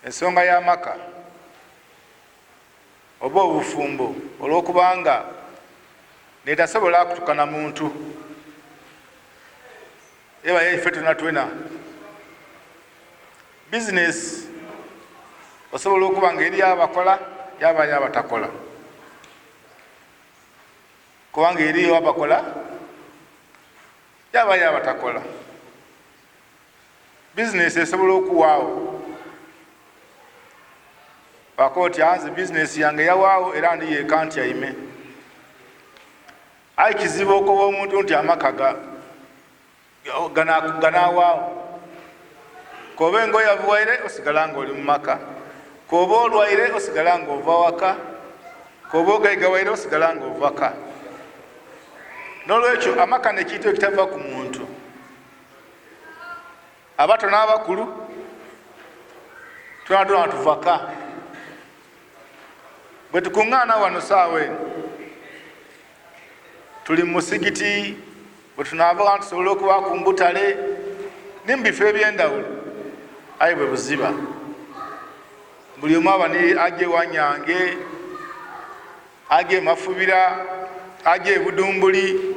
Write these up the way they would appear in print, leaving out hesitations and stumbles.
Ensonga y'amaka oba obufumbo, olwokubanga netasobola kutukana muntu eba yaife twena twena. Bizinesi osobola okuba nga eriyo abakola, yabayo abatakola, kubanga eriyo abakola, yabayo abatakola. Bizinesi esobola okuwaawo wakooti anze bizinesi yange yawaawo era ndi yeka ntyaime. Aye kizibu okuba omuntu nti amaka ganawaawo. Koba engoye avuwaire osigala nga oli mu maka, koba olwaire osigala nga ova waka, koba ogaigawaire osigala nga ova ka. Nolwekyo amaka nekintu ekitava ku muntu, abato n'abakulu twena twena tuvaka. Bwe tukuŋŋaana wano saawa eno tuli mu musigiti, bwe tunaava tusobola okuba ku mbutale ne mu bifo eby'endawulo, aye bwe buziba buli omu aba ni aje wanyange, aje mafubira, aje ebudumbuli,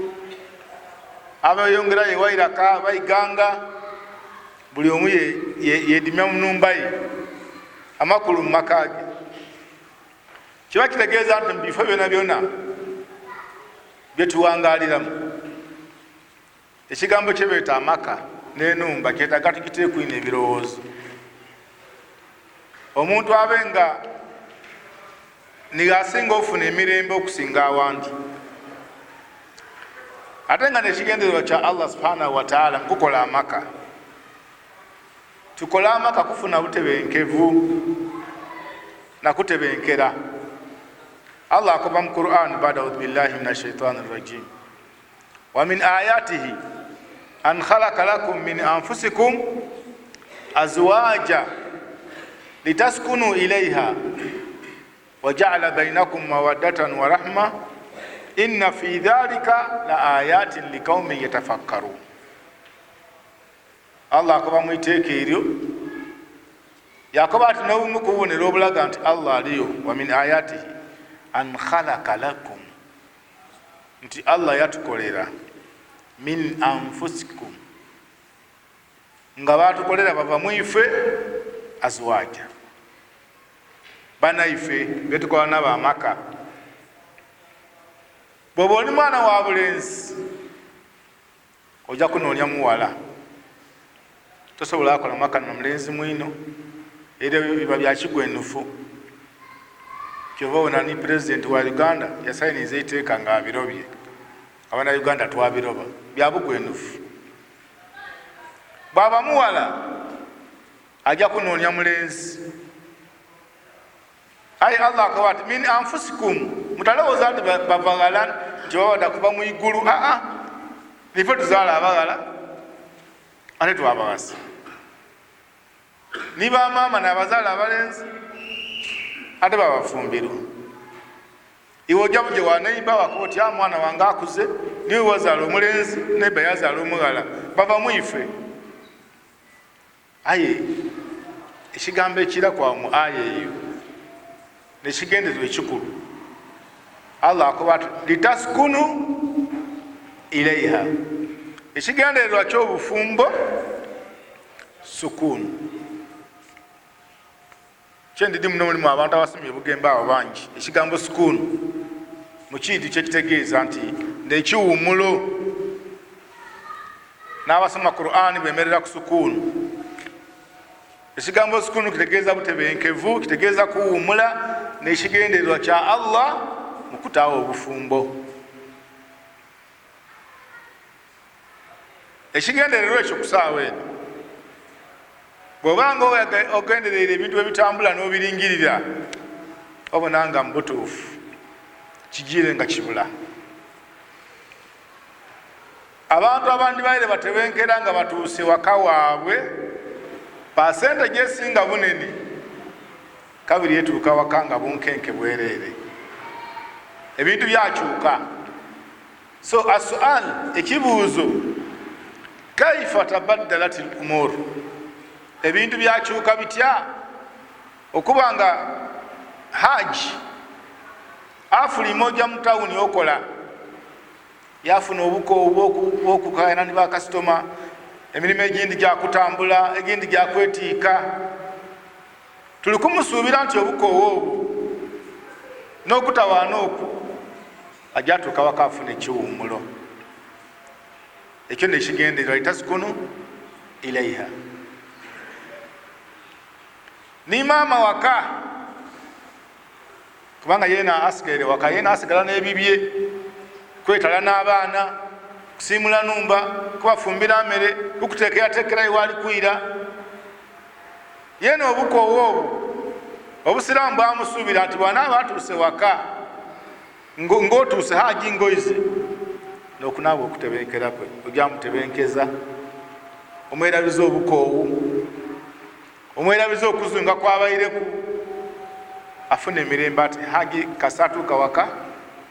abayongerayo ewairaka, baiganga, buli omu yedimya mu numba ye, amakulu mu maka ge. Kiba kitegeeza nti mu bifo byona byona byetuwangaliramu, ekigambo kyebeeta amaka n'enumba kyetaaga tukiteeku ino ebirowoozo. Omuntu abe nga nigasinga ofuna emirembe okusinga awandi, ate nga nekigendererwa kya Allah subhanahu wataala mukukola amaka, tukole amaka kufuna butebenkevu nakutebenkera. Allah akoba mu Quran bada audhu billahi min ashaitani rajim, wa min ayatihi an khalaka lakum min anfusikum azwaja litaskunu ilaiha wajaala bainakum mawaddatan wa rahma inna fi dhalika la ayatin liqaumin yatafakkarun. Allah akoba mu iteeka eryo, yakoba ati n'obumu ku bubonero obulaga nti Allah aliyo, wa min ayatihi an khalaka lakum, nti Allah yatukolera min anfusikum, nga batukolera bava mu ife, azwaja, banaife betukola nabo amaka. Bwoba oli mwana wa bulenzi ojja kunoonya muwala, tosobola akola maka na mulenzi mwino, era biba bya kigwenufu. Kyova obona ni pulezidenti wa Uganda yasayiniza eiteeka nga abirobye, abana Uganda twabiroba, bya bugwenufu. Bwaba muwala ajja kunoonya mulenzi. Aye Allah akoba ati min anfusikum, mutalowooza nti bava ghala nti babada kuva mu igulu. Aa, nife tuzaala abaghala ate twabawasa, ni bamaama nabazaala abalenzi ate babafumbirwa. Iwe oja buje wa neiba wakoba oti mwana wange akuze, niwe wazaala omulenzi, neiba yazaala omughala, bava mu ife. Aye ekigambo ekiraku awo mu aya eyo nekigendererwa ekikulu, Allah akoba ati litaskunu ilaiha, ekigendererwa kyobufumbo sukunu. Kyendidi muno mulimu abantu abasimye obugembe abo bangi. Ekigambo sukunu mukintu kyekitegeeza nti nekiwumulo, n'abasoma Qur'ani bemerera ku sukunu. Ekigambo sukunu kitegeeza butebenkevu, kitegeeza kuwumula, nekigendererwa kya Allah mu kutaawo obufumbo. Ekigendererwa ekyo kusaawa eno, bw'obanga ogendereire ebintu ebitambula n'obiringirira, obona nga mu butuufu kigiire nga kibula. Abantu abandibaire batebenkera nga batuuse waka waabwe, pasente gyesinga bunene kabiri etuuka waka nga bunkenke bwereere, ebintu byakyuka. So asual, ekibuuzo, kaifa tabaddalat l umur, ebintu byakyuka bitya? Okuba nga haji afulima oja mu tawuni okola, yafuna obukoowu bwokukayana ni bakasitoma, emirimu egindi gyakutambula, egindi gyakwetiika. Tuli kumusuubira nti obukoowu obwo n'okutawaana okwo ajja atuuka waka afuna ekiwummulo. Ekyo nekigendererwa, litaskunu ilaiha. Ni maama waka, kubanga yena asigaire waka, yena asigala n'ebibye, kwetala n'abaana, kusiimula numba, kubafumbira mere, kukuteekerateekera iwaali kwira. Yena obukoowu obwo obusiraamu bwamusuubira nti bwanaaba atuuse waka, ng'otuuse haji ngoize n'okunaaba okutebenkera kwe ojamutebenkeza, omwerabiza obukoowu, omwerabiza okuzunga kwabaireku, afuna emirembe ati haji kasatuuka waka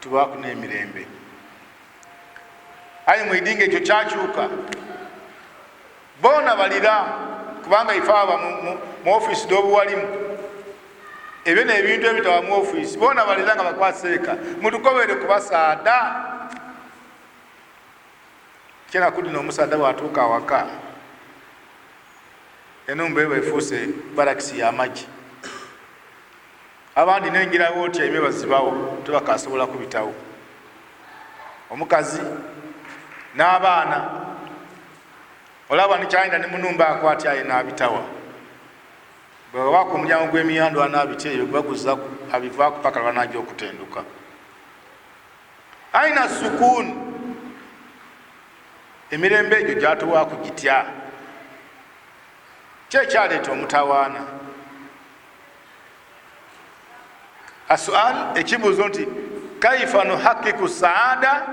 tubaaku n'emirembe. Aye mwidinga ekyo kyakyuka, boona balira, kubanga ife aba mu ofiisi d'obuwalimu, ebyo n'ebintu ebitaba mu ofiisi, boona balira nga bakwaseeka mutukobere ku basaadha. Kyenaku dhino omusaadha bwatuuka awaka, enhumba eba efuuse barakisi y'amagye. Abandi n'engira w'otyaime bazibawo, tibakaasobola kubitawo. Omukazi n'abaana olaba ni kyayenda ni mu nhumba akwatya aye n'abitawa. Bwewabaaku omulyango gw'emiyandhu anaabita eyo gwebaguzaku abivaaku paka lw'anaaja okutenduka. Aina sukuuni? Emirembe egyo gyatuwaaku gitya? Ki ekyaleeta omutawaana? Asual, ekibuuzo nti kaifa nuhakiku saada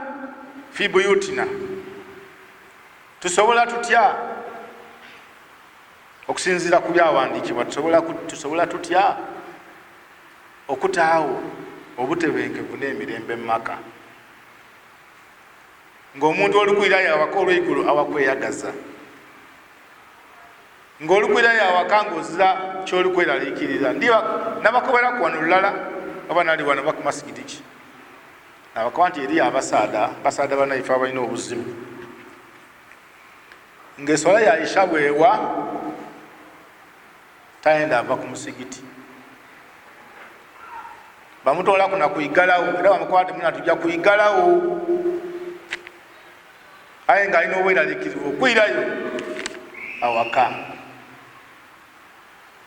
fi buyutina, tusobola tutya okusinziira ku byawandiikibwa, tusobola tutya okutaawo obutebenkevu n'emirembe mu maka? Ng'omuntu olikwirayo awaka olweigulo awakweyagaza, ng'olikwirayo awaka ng'ozira kyoli kweraliikirira. Ndiba nabakoberaku wano lulala, oba nali wano oba ku masigiti ki, nabakoba nti eriyo abasaadha, basaadha banaife abalina obuzibu, ng'eswala ya Isha bwewa tayenda ava ku musigiti, bamutoolaku na kwigalawo, era bamukoba nti muna tuja kwigalawo, aye nga alina obweraliikirivu okwirayo awaka.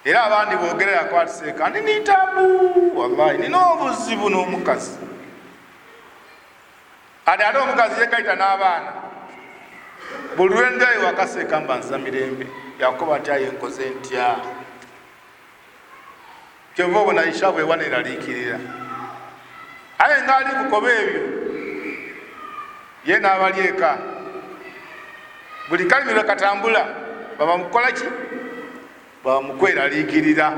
Era abandi boogera yakwatiseeka ndi ni tabu, wallahi nina obuzibu n'omukazi. Ate ate omukazi yegaita n'abaana, buli lwenjayo waka seeka mba nziza mirembe. Yakukoba ati aye nkoze ntya? Kyova obona Isha bwewa neraliikirira. Aye nga ali kukoba ebyo, ye n'abali eka buli kalimi lwe katambula baba mukukola ki? Baba mukweraliikirira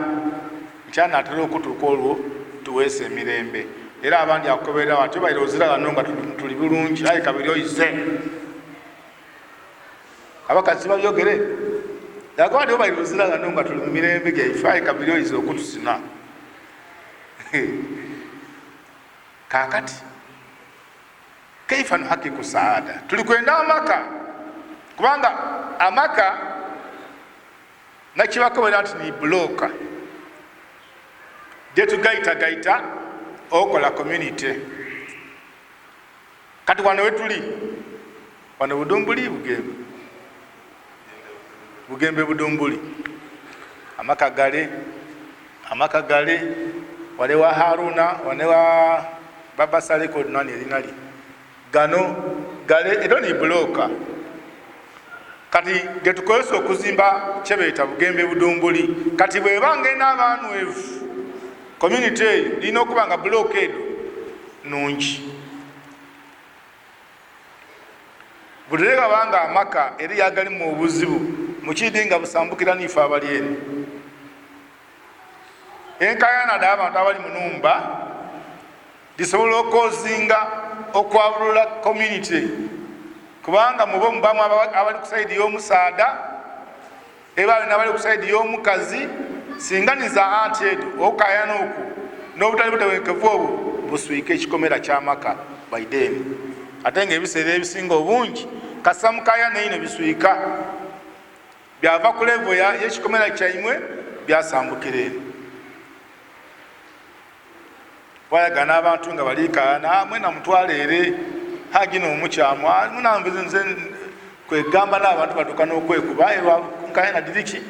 nti anaatera okutuuka olwo tuweese emirembe. Era abandi akukoberera ati obaire ozira ghano nga tuli bulungi, aye kabiri oize. Abakazi tibabyogere? Yakoba ati obaire ozira ghano nga tuli mu mirembe gyaife, aye kabiri oize okutusina. Kaakati kaifa nuhakiku saada, tuli kwenda amaka, kubanga amaka nakibakobera nti ni bulooka dhetugaitagaita okola community. Kati wano wetuli wano Budumbuli, Bugembe, Bugembe, Budumbuli, amaka gale, amaka gale wale wa Haruna, wane wa Baba Saleko, nani erina lye gano gale, ero ni bulooka kati getukozesa okuzimba kyebeeta Bugembe Budumbuli. Kati bweba nga enaaba nwevu community eyo, lirina okuba nga bulooka edo nungi. Buli lwe gaba nga amaka eriyo agalimu obuzibu, mukiidhi nga busambukira n'ife abali eno. Enkayana dh'abantu abali mu nhumba dhisobola okozinga okwabulula community, kubanga mubo mubamu abali ku saidi y'omusaadha, ebali n'abali ku saidi y'omukazi. Singa nizaati edo okukayana okwo n'obutali butebenkevu obwo buswika ekikomera kyamaka baideni, ate nga ebiseera ebisinga obungi kasa mukayana ino biswika byava ku levo y'ekikomera kyaimwe byasambukira eno. Wayagana abantu nga balikayana, mwena mutwaleere hagino omukyamu munanve nze kwegamba n'abantu batuuka n'okwekuba nkayana diriki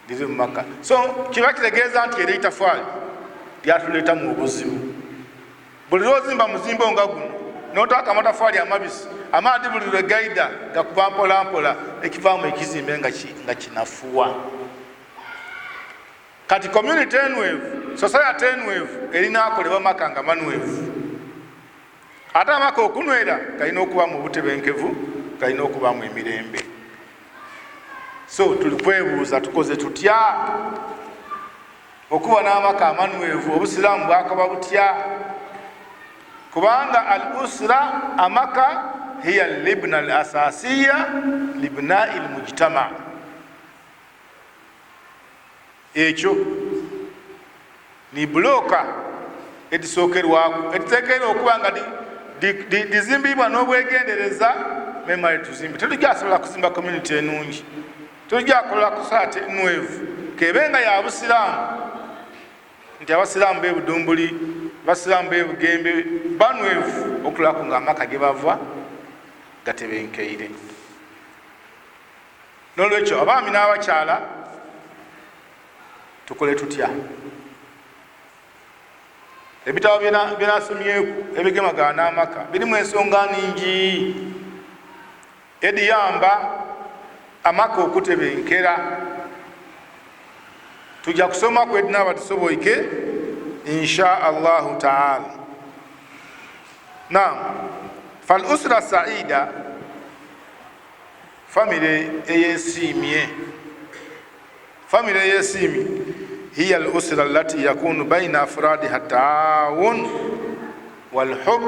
diri mu maka. So kiba kitegeeza nti era itafaali lyatuleetamu obuzibu. Buli lwozimba muzimbo nga guno notaaka amatafaali amabisi, amaadi buli lwe gaida gakuba mpola mpola, ekivaamu ekizimbe nga kinafuwa. Kati community enwevu, society enwevu erina akolebwa maka nga manwevu. Ate amaka okunwera galina okubamu obutebenkevu, galina okubamu emirembe. So tuli kwebuuza tukoze tutya okuba n'amaka amanwevu? Obusiraamu bwakoba butya? Kubanga al usra, amaka, hiya libna al asasiya libnai lmujtama. Ekyo ni bulooka edisookerwaku editeekeire okuba nga dizimbibwa n'obwegendereza. Memale tuzimbe, tetujja kuzimba community enungi, tetujja kukola society enwevu kebe nga ya busiraamu, nti abasiraamu bebudumbuli, abasiraamu bebugembe banwevu okulaku nga amaka ge bava gatebenkeire. Nolwekyo abaami n'abakyala tukole tutya? Ebitabo byenasomyeku ebigemagana n'amaka birimu ensonga ningi ediyamba amaka okutebenkera. Tujja kusomaku edinaaba tusoboike insha allahu taala. Nam fal usra saida, famire eyesiimye, famire eyesiimye hiya al usra allati yakunu baina afradiha taawun walhub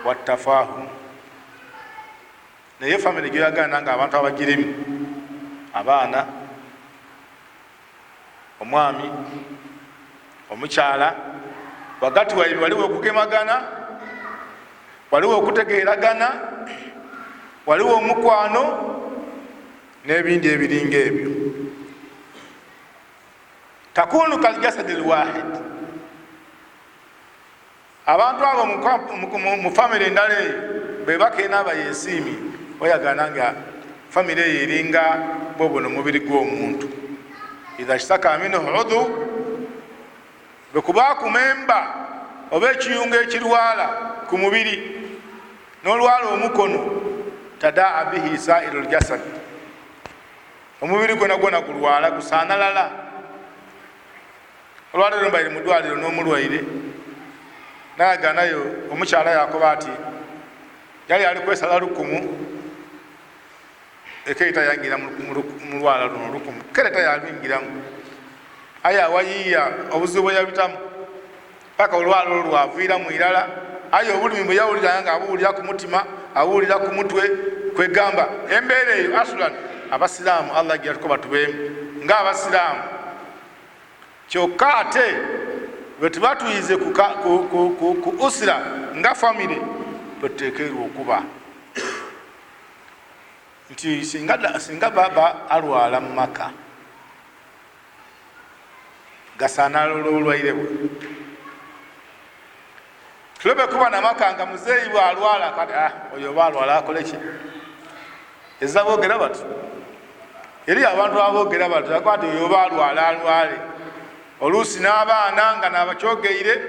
watafahum. Naye famire gyoyagana nga abantu abagirimu, abaana, omwami, omukyala, wagati waibwe waliwo okugemagana, waliwo okutegeeragana, waliwo omukwano n'ebindi ebiringa ebyo. Takunu kaljasadi lwahid. Abantu abo mu famire endala eyo bwebakeena abayesiimi oyagana nga famire eyo eringa bwobona omubiri gw'omuntu, idha shtaka minhu udhu, bwekuba kumemba oba ekiyungo ekirwala ku mubiri n'olwala omukono, tadaa bihi sairu ljasad, omubiri gwona gwona gulwala gusanalala. Olwaleero mbaire mu ddwaliro n'omulwaire, nayaganayo omukyala yakoba ati yali ali kwesala lukumu, ekeita yangira mu lwala luno lukumu kere tayalwingiramu, aye awayiiya obuzibu bwe yabitamu paka olwala olwo lwaviiramu irala. Aye obulumi bwe yawulira nga abuwulira ku mutima, abuwulira ku mutwe. Kwegamba embeera eyo asulan abasiraamu Allah gyatukoba tubeemu nga abasiraamu. Kyokka ate bwe tuba tuyize ku usra nga famire bwetuteekerwa okuba nti singa baba alwala mu maka gasaana olwobulwaire bwe, tulebe kuba namaka nga muzeeyi bwalwala kati oyo oba alwala akoleki? Eza boogera bati eri abantu aboogera bati akwati oyo oba alwala alwale. Oluusi n'abaana nga nabakyogeire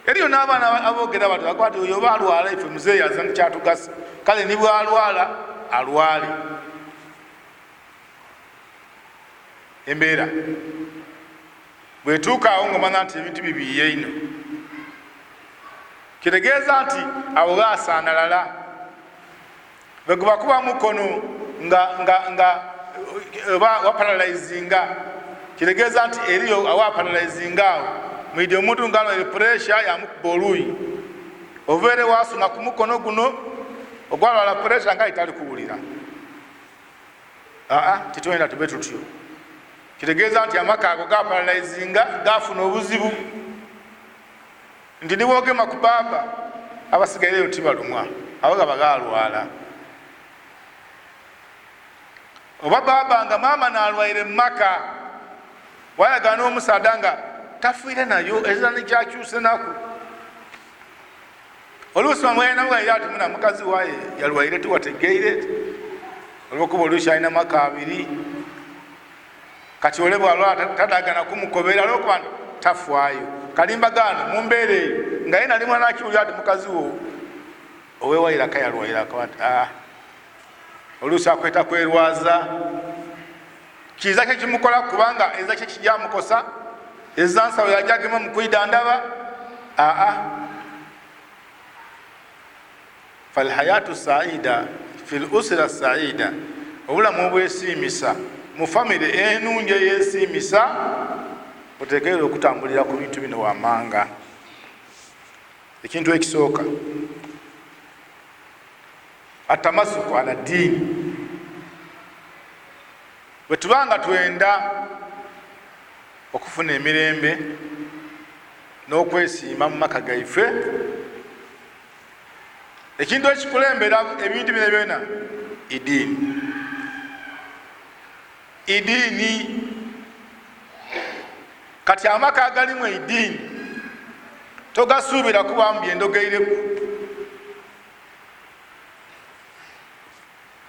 eriyo n'abaana aboogera bati akwati oyo oba alwala ife muzeeyi aza kyatugasa, kale ni bwalwala alwale. Embeera bwetuuka awo ngaomanya nti ebintu bibiiye ino, kitegeeza nti awo gasanalala. Bweguba kuba mukono nga oba waparalizinga, kitegeeza nti eriyo awaparalizinga awo mwidi omuntu nga alwaire puresha yamukuba oluuyi oveere wasuna ku mukono guno ogwalwala puresha nga itali kuwulira. Aa titwenda tube tutyo. Kitegeeza nti amaka ago gaparalizinga, gafuna obuzibu nti niwogema ku baaba abasigaireyo tibalumwa, abo gaba galwala. Oba baaba nga maama nalwaire mumaka, wayagana omusaada nga tafiire nayo, ezira nekyakyuse naku. Oluusi bamwenamugaira ati muna mukazi waye yalwaire tiwategeire, olwokuba oluusi alina maka abiri. Kati ole bwalwala tadagana kumukobera olwokuba tafwayo. Kalimbagano mumbeera eyo nga ye nali mwana akiwulira ati mukazi wo owewairaka yalwairako ati oluusi akweta kwerwaza kiza kyekimukola, kubanga eza kyekijamukosa eza nsawo yajagema mukwida ndaba. Falhayatu saida fi lusra saida, obulamu obwesimisa mu famire enungi eyesimisa, otekeera okutambulira ku bintu bino wamanga. Ekintu ekisooka, atamasuku ala diini. Bwe tubanga twenda okufuna emirembe n'okwesiima mu maka gaife, ekintu ekikulembera ebintu bino byona idiini. Idiini kati amaka agalimu eidiini togasuubira kubamu byendogeireku.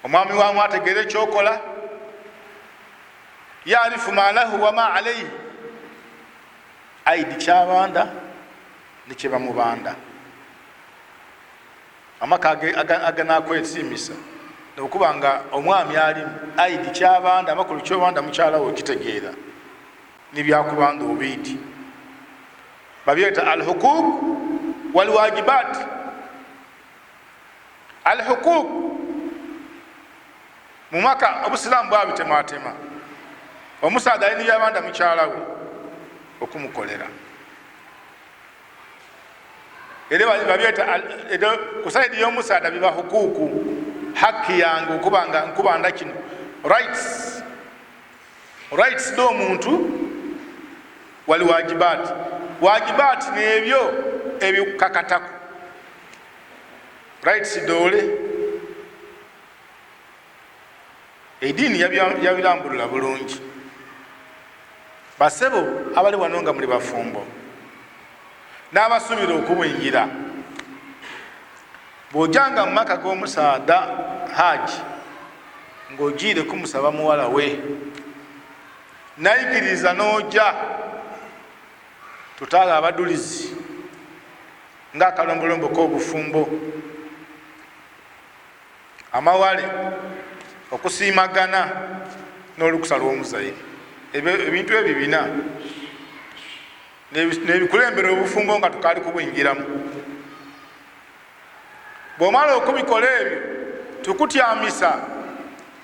Omwami wamu ategeere ekyokola, yarifu ma lahu wama alaihi, aidi kyabanda nekyebamubanda. Amaka aganakwesiimisa nokuba nga omwami alimu aidi kyabanda, amakulu kyobanda mukyala we okitegeera nibyakubanda obiidi. Babyeta alhukuk walwajibat. Alhukuk mumaka obusiraamu bwabitematema, omusaadha alina byabanda mukyala we okumukolera, era babyeta ku saidi y'omusaadha biba hukuku, haki yange okubanga nkubanda kino, rights, rights d'omuntu, wali wajibat. Wajibat nebyo ebikukakataku, rights dole. Ediini yabirambulula bulungi. Basebo abali wano nga muli bafumbo n'abasuubira okubwingira, bw'ojanga mu maka g'omusaadha haji ng'ogiire kumusaba muwala we, naikiriza n'oja tutaala abadulizi ng'akalombolombo k'obufumbo, amawale, okusiimagana n'olukusa lw'omuzaire. Ebintu ebyo bina nebikulembera obufumbo nga tukali kubwingiramu. Bwomala okubikola ebyo, tukutyamisa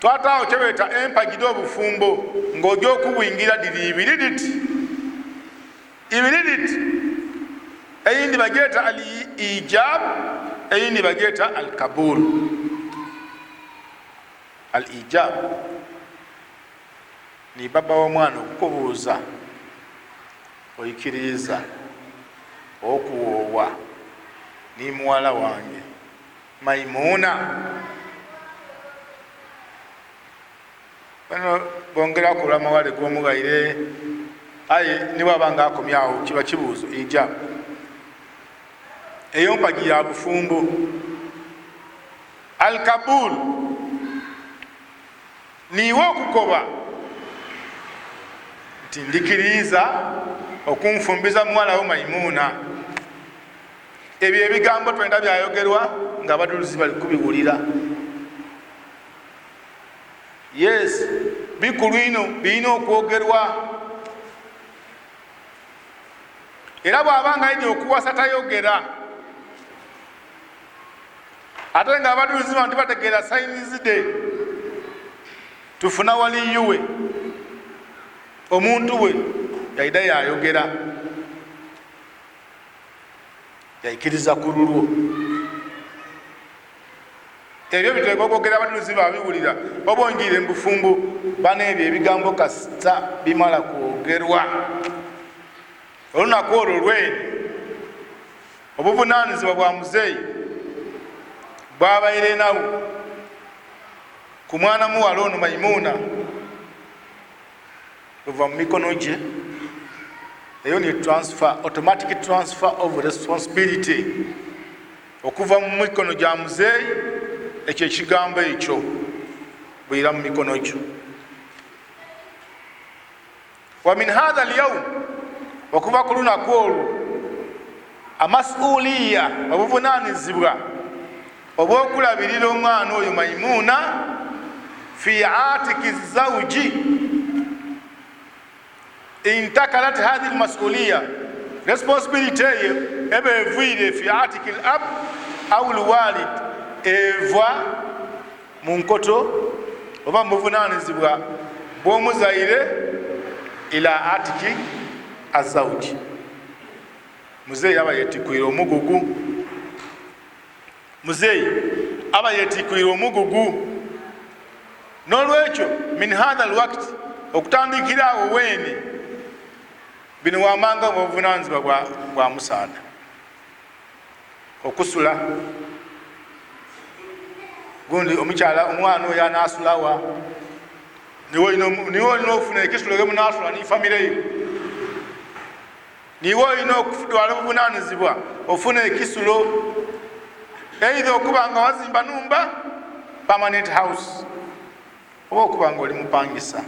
twataawo kyebeeta empagi d'obufumbo ng'ojja okubwingira, diri ibiri diti, ibiri diti. Eyindi bagyeta al ijab, eyindi bagyeta al kabul. Al ijab ni baba w'omwana okukubuuza oikiriiza okuwoowa ni muwala wange Maimuna. Bano bongeraku olwamawale g'omughaire, aye ni bwaba nga akomyawo kiba kibuuzo ijab. Eyo mpagi ya bufumbo. Alkabul niiwe okukoba nti ndikiriiza okunfumbiza muwala wo Maimuna. Ebyo ebigambo twenda byayogerwa nga abadulizi bali kubiwulira. Yes, bikulu ino, birina okwogerwa. Era bw'aba nga aidye okuwasa tayogera, ate nga abadulizi bano tibategeera sayinizi de, tufuna waliyuwe omuntu we yaida yayogera yaikiriza ku lulwo. Ebyo biteekwa okwogera abadulizi babiwulira oba ongiire mu bufumbo bana ebyo ebigambo kasita bimala kwogerwa olunaku olwo lweni obuvunanyizibwa bwa muzeeyi bwabaire nawo ku mwana muwala ono Maimuna buva mu mikono gye. Eyo ni transfer, automatic transfer of responsibility okuva mu mikono gya muzeeyi. Ekyo ekigambo ekyo bwira mu mikono gyo. Wa min hatha alyaum, okuva ku lunaku olwo, amasuuliya, obuvunanyizibwa obwokulabirira omwana oyo Maimuna, fi atiki zauji intakalat hathihi lmasuliya, responsibility eyo eba evwire fi atiki lab au lwalid, eva mu nkoto oba mubuvunanyizibwa bw'omuzaire ila atiki azauji. Muzeeyi aba yetikwire omugugu, muzeeyi aba yetikwire omugugu. Nolwekyo min hatha alwakti, okutandikira awo weeni, bino wamanga obuvunanyizibwa bwa musaada okusula gundi omukyala omwana oyo anasulawa. Niwe olina okufuna ekisulo gemunasula ni famire yo, niwe olina okutwala obuvunanyizibwa ofuna ekisulo, eitha okuba nga wazimba numba permanent house oba okuba nga oli mupangisa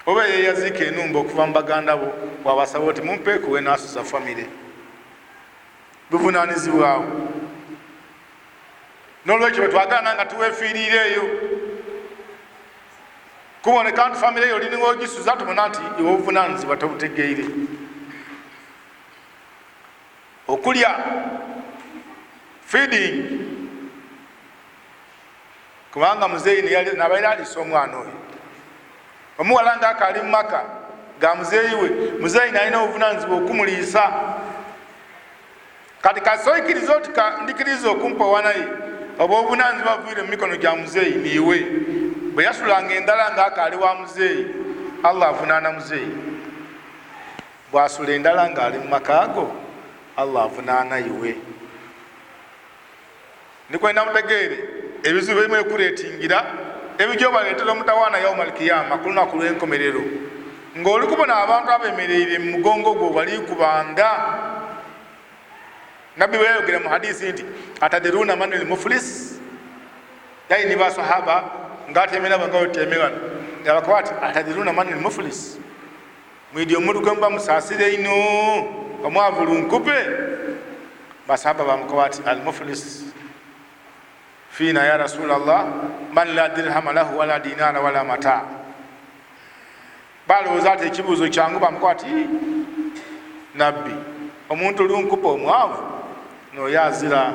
oba yeyaziika enumba okuva mu baganda bo wabasaba oti mumpeeku wenasuza famire. Buvunanyizibwawo. Nolwekyo bwetwagana nga tuwefiirire eyo kuboneka nti famire yo oliniwe ogisuza, tubona nti iwe obuvunanyizibwa tobutegeire. Okulya, feeding, kubanga muzeeyi nabaire alisa omwana oyo omuwala nga akali mumaka ga muzeeyi we, muzeeyi nalina obuvunanyizibwa okumuliisa. Kati kasoikiriza oti ndikiriza okumpa wanaye oba obuvunanyizibwa buvire mu mikono gya muzeeyi. Niiwe bwe yasulanga endala nga akaali wa muzeeyi, Allah avunaana muzeeyi. Bwasula endala nga ali mu makaago, Allah avunaana iwe. Ndikwenda mutegeere ebizibu ebimu ekuretingira ebijobaleetera omutawaana yauma alkiyama, ku lunaku lw'enkomerero, ng'oli kubona abantu abemereire mu mugongo gwo bali kubanda. Nabbi bweyayogera mu hadisi nti atadiruna man lmuflis, yali ni basahaba ngaatemera nga oteme wano, yabakoba ati atadiruna man lmuflis, mwidi omuntu gwe muba musaasire ino omwavu lunkupe. Basahaba bamukoba ati almuflis fiina ya rasulallah man la dirhama lahu wala dinara wala mata. Balowooza ati ekibuuzo kyangu, bamukoba ati nabbi, omuntu lunkupe omwavu noyo azira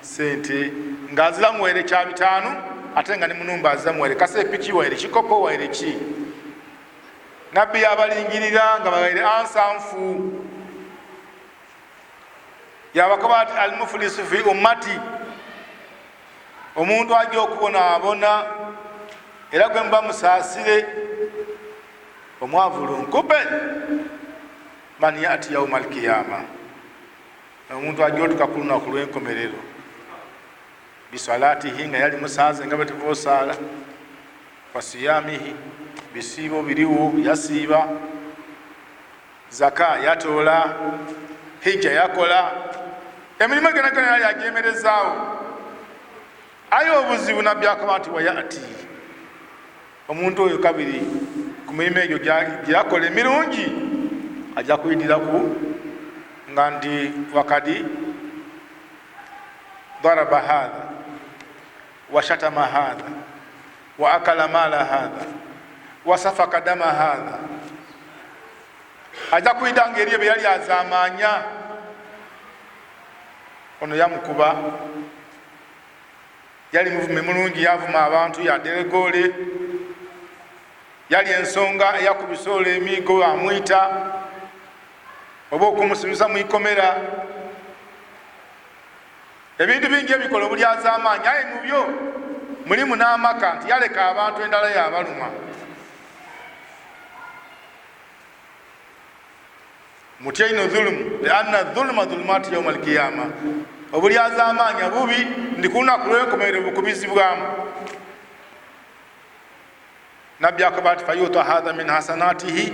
sente, ngaazira muwaire kya bitaano, ate nga ni munumba azira muwaire kasepiki waire kikopo waire ki. Nabbi yabalingirira nga bawaire ansanfu, yabakoba ati almufulisu fi ummati, omuntu ajja okubonaabona era gwe muba musaasire omwavu lunkupe, man yati yauma alkiyama, omuntu ajja otuka ku lunaku lw'enkomerero bisalatihi, nga yali musaaze nga bwetuva osaala, wasiyamihi, bisiibo biriwo yasiiba, zaka yatoola, hijja yakola, emirimu gyonagona yali agyemerezaawo. Aye obuzibu nabbi akoba nti wayati omuntu oyo kabiri ku mirimu egyo gyeyakola emirungi ajja kuyidiraku nga nti wakadi daraba hatha washatama hatha wa akala mala hatha wasafaka dama hatha, ajja kuyida nga eriyo byeyali azamanya, ono yamukuba, yali muvume mulungi, yavuma abantu, yaderegole, yali ensonga eyakubisa olwo emigo amwita oba okumusibisa mwikomera. Ebintu bingi ebikola obulyazaamaanyi, aye mubyo mulimu n'amaka nti yaleka abantu endala yabaluma. Mutye ino dhulumu, lianna dhuluma dhulumati yauma alkiyama. Obulyazaamaanyi bubi ndi ku lunaku lw'enkomerero bukubizibwamu. Nabbi akoba ati fayuta hatha min hasanatihi,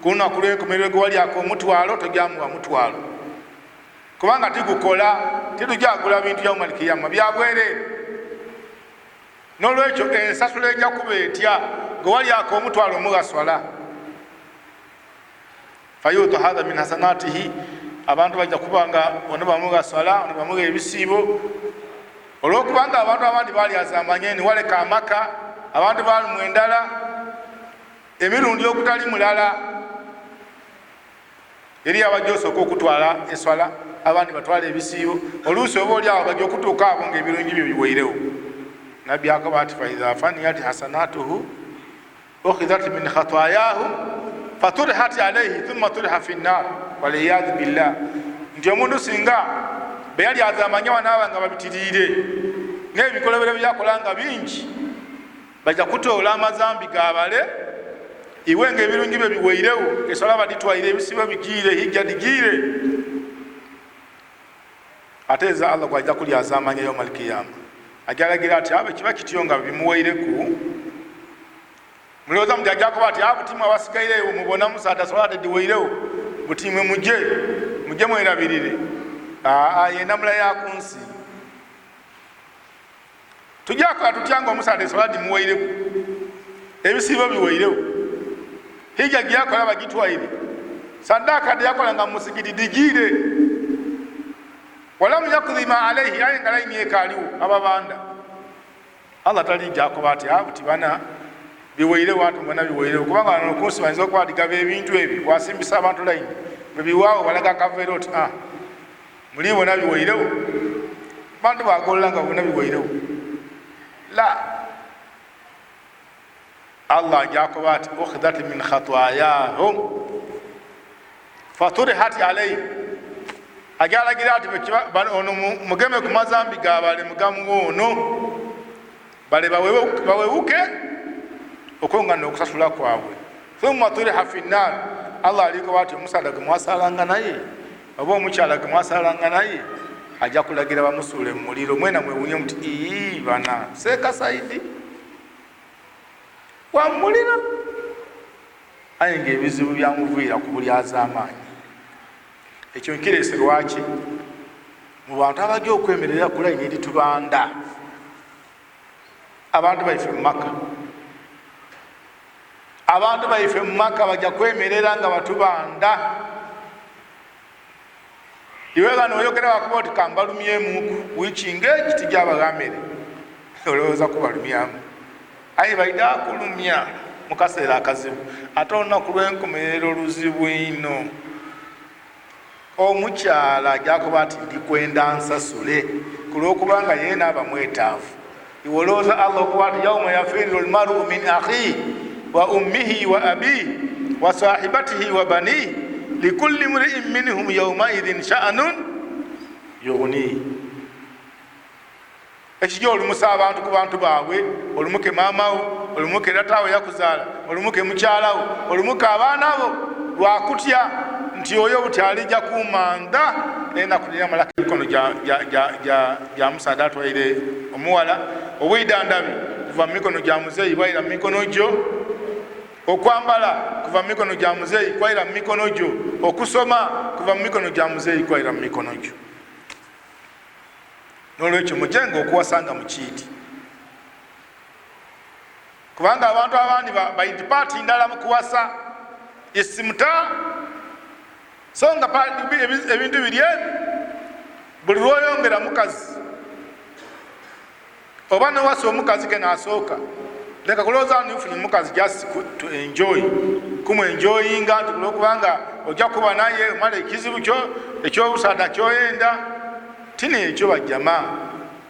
ku lunaku lw'enkomerero gwe walyako omutwalo tojamuwa mutwalo, kubanga tigukola, titujagula bintu yauma alkiyama byabwereere. Nolwekyo ensasula ejja kuba etya gwe walyako omutwalo omughaswala? Fayuta hatha min hasanatihi, abantu bajja kuba nga ono bamugha swala, ono bamugha ebisiibo, olwokubanga abantu abandi balyazamanye niwaleka amaka, abantu balumu endala emirundi okutali mulala. Eri abajja osooka okutwala eswala, abandi batwala ebisiibo, oluusi oba oli awo bajja okutuuka abo nga ebirungi byo biweirewo. Nabbi akoba ati faidha faniyat hasanatuhu ukhidhat min khatayahu faturihat alaihi thumma turiha fi nnar waliyadhu billah. Nti omuntu singa beyali azamanya wanaaba nga babitiriire n'ebikolobero byakola nga bingi, bajja kutoola amazambi gabale iwe nga ebirungi bye biweirewo, eswala baditwaire, ebisibo bigiire, hijja digiire, ate eza Allah gwajja kulyazamanya yauma alkiyama. Ajalagira ati abe kiba kityo nga bimuweireku, mulowooza muti ajja kuba ati abutimwe abasigairewo mubona musaada swala tediweirewo, butimwe muje muje mwerabirire. Aa, yenamula ya kunsi. Tujakola tutya nga omusaada eswala dimuweireku, ebisiibo biweirewo, hijja gyeyakola bagitwaire, sadaka deyakola nga musigiti digiire, walamu yakudhi ma alaihi, aye nga laini ekaaliwo ababanda. Allah talijja akoba ati abuti bana biweirewo, ati mubona biweirewo, kubanga wano kunsi bayinza okuba digaba ebintu ebyo wasimbisa abantu laini bwebiwaawo balaga akaveera oti mulibona biweirewo, bantu bagolola nga bona biweirewo. La, Allah ajakoba ati ukhidhat min khatayahum faturihat alaihi, ajalagira ati ono mugeme ku mazambi gabale mugamuwa ono bale bawewuke okwongana okusasula kwabwe. Thumma turiha fi nnar, Allah alikoba ati omusaada gwe mwasalanga naye oba omukyala gwe mwasalanga naye ajja kulagira bamusuule mu muliro. Mwena mwewunye muti ii bana seeka saidi wa muliro, aye nga ebizibu byamuviira ku bulyazaamaanyi. Ekyo nkireese lwaki mu bantu abajja okwemerera ku layini eritubanda abantu baife mu Maka, abantu baife mu Maka bajja kwemerera nga batubanda. Iwe bano oyogera wakuba oti kambalumyemuku wiiki ng'egi tijabaghamere, olowooza kubalumyamu, aye baida kulumya mu kaseera akazibu. Ate olunaku lw'enkomerero luzibu inho. Omukyala ajakuba ati ndikwenda nsasule kulwokubanga yena aba mwetaavu. Iwe olowooza Allah okuba ati yauma yafiru lmaru min akhihi wa ummihi wa abihi wa sahibatihi wa banihi likulli mriin minhum yaumaidhin sha'nun yughnihi. Ekijja olumusa abantu ku bantu baabwe, olumuke maamawo, olumuke tataawo yakuzaala, olumuke mukyalawo, olumuke abaana bo, lwakutya nti oyo buti alijja kumanda enaku niramalako emikono gya musaada atwaire omuwala. Obwidandhabi kuva mu mikono gya muzeeyi bwaira mu mikono gyo, okwambala kuva mu mikono gya muzeeyi kwaira mu mikono gyo, okusoma kuva mu mikono gya muzeeyi kwaira mu mikono gyo. Nolwekyo mujenga okuwasanga mukiiti, kubanga abantu abandi baiti paati ndala mu kuwasa isimuta, so nga ebintu biri ebyo buli lwoyongera mukazi oba nowasa omukazi ke nasooka, leka kulowooza nti nfunye mukazi just to enjoy, kumwenjoyinga nti kulwokubanga ojja kuba naye omala ekizibu kyo ekyobusaada kyoyenda tini ekyo. Bajjama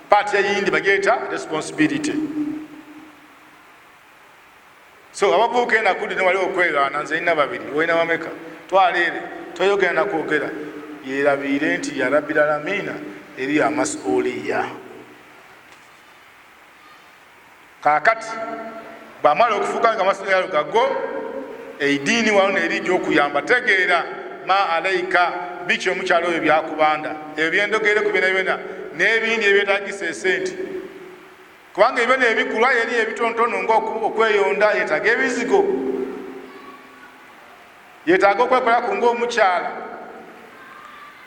paati eyindi bagyeta responsibility. So abavubuka enaku dino waliwo okwegaana, nze nina babiri, olina bameka, twaleere toyogera nakwogera, yerabiire nti ya rabbil alamina. Eriyo amasuuliya. Kakati bwamala okufuuka nga amasuuliya gago, eidiini wano nerijja okuyamba. Tegeera ma alaika, biki omukyalo oyo byakubanda, ebyo byendogere ku byona byona n'ebindi ebyetagisa esente, kubanga ebyo nebikulwa eri ebitonotono nga okweyonda, yetaaga ebizigo, yetaaga okwekolaku ngaomukyala,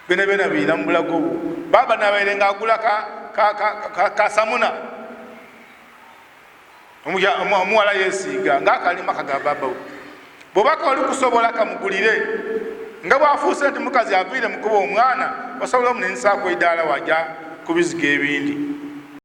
byona byona biira mu bulago bwo. Baba nabaire nga agula kasamuna, omuwala yesiiga ngaakalima kaga babawe. Bwobaka oli kusobola, kamugulire nga bwafuuse nti mukazi aviire mukuba omwana, osobola omunenisaako idaala, waja ku bizigo ebindi.